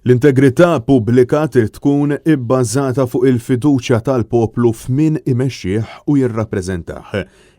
L-integrità pubblika trid tkun ibbażata fuq il-fiduċja tal-poplu f'min imexxih u jirrappreżentah.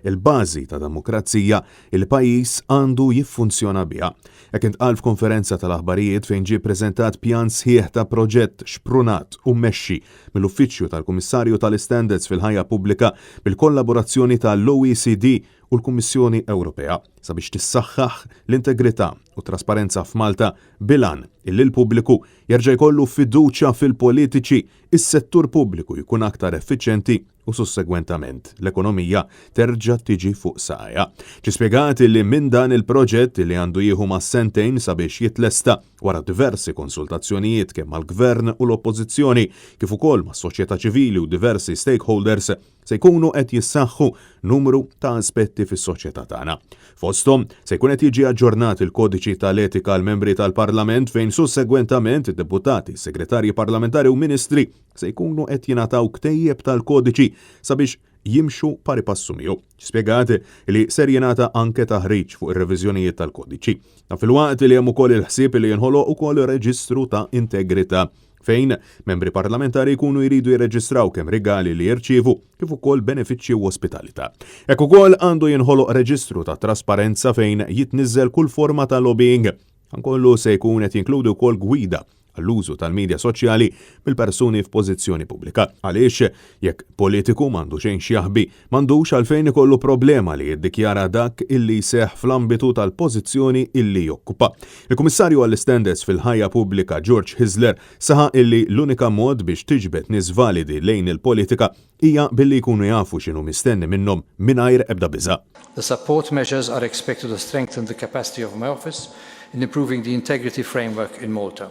Il-bażi ta' demokrazija li pajjiż għandu jiffunzjona biha. Hekk intqal f'konferenza tal-aħbarijiet fejn ġie ppreżentat pjan sħiħ ta' proġett xprunat u mmexxi mill-Uffiċċju tal-Kummissarju tal-Istandards fil-Ħajja Pubblika bil-kollaborazzjoni tal-OECD u l-Kummissjoni Ewropea sabiex tissaħħaħ l-integrità u t-trasparenza f'Malta bil-għan illi l-pubbliku jerġa' jkollu fiduċja fil-politiċi, is-settur pubbliku jkun aktar effiċjenti u sussegwentament l-ekonomija terġa' tiġi fuq saqajha. Ġie spjegat illi minn dan il-proġett li għandu jieħu mas-sentejn sabiex jitlesta wara diversi konsultazzjonijiet kemm mal-Gvern u l-Oppożizzjoni kif ukoll mas-soċjetà ċivili u diversi stakeholders, se jkunu qed jissaħħu numru ta' aspetti fis-soċjetà tagħna. Fosthom, se jkun qed jiġi aġġornat il-Kodiċi tal-Etika għall-Membri tal-Parlament fejn sussegwentament id-deputati, segretarji parlamentari u ministri se jkunu qed jingħataw ktejjeb tal-kodiċi sabiex jimxu pari passu miegħu. Spjegat li ser jingħata anke taħriġ fuq ir-reviżjonijiet tal-kodiċi. Dan filwaqt li hemm ukoll il-ħsieb li jinħoloq ukoll reġistru ta' integrità fejn membri parlamentari jkunu jridu jirreġistraw kemm rigali li jirċievu kif ukoll benefiċċji u ospitalità. Hekk ukoll għandu jinħoloq reġistru ta' trasparenza fejn jitniżżel kull forma ta' lobbying. Dan kollu se jkun qed jinkludi wkoll gwida għall-użu tal-media soċjali mill-persuni f'pożizzjoni pubblika. Għaliex jekk politiku m'għandu xejn x'jaħbi, m'għandux għalfejn ikollu problema li jiddikjara dak illi jseħħ fl-ambitu tal-pożizzjoni illi jokkupa. Il-Kummissarju għall-Istandards fil-Ħajja Pubblika George Hyzler saħaq illi l-unika mod biex tiġbed nies validi lejn il-politika hija billi jkunu jafu x'inhu mistenni minnhom mingħajr ebda biża'. The support measures are expected to strengthen the capacity of my office in improving the integrity framework in Malta.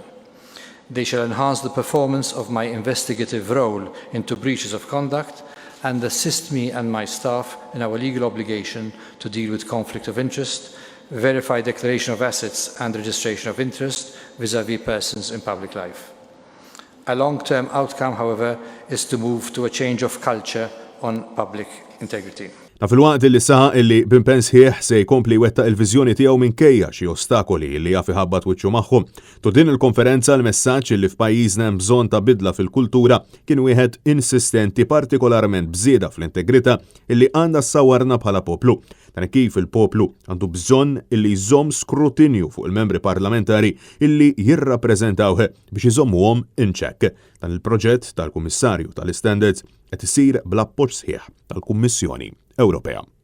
They shall enhance the performance of my investigative role into breaches of conduct and assist me and my staff in our legal obligation to deal with conflict of interest, verify declaration of assets and registration of interest vis-à-vis persons in public life. A long-term outcome, however, is to move to a change of culture on public integrity. Dan filwaqt li saħaq illi b'impenn sħiħ se jkompli jwettaq il-viżjoni tiegħu minkejja xi ostakoli li jaf iħabbat wiċċu magħhom. Tul din il-konferenza l-messaġġ illi f'pajjiżna hemm bżonn ta' bidla fil-kultura kien wieħed insistenti partikolarment b'żieda fl-integrità illi għandha ssawwarna bħala poplu. Dan hekk kif il-poplu għandu bżonn illi jżomm skrutinju fuq il-membri parlamentari illi jirrappreżentawh biex iżommuhom in check. Dan il-proġett tal-Kummissarju tal-Istandards qed isir bl-appoġġ sħiħ tal-Kummissjoni Ewropea.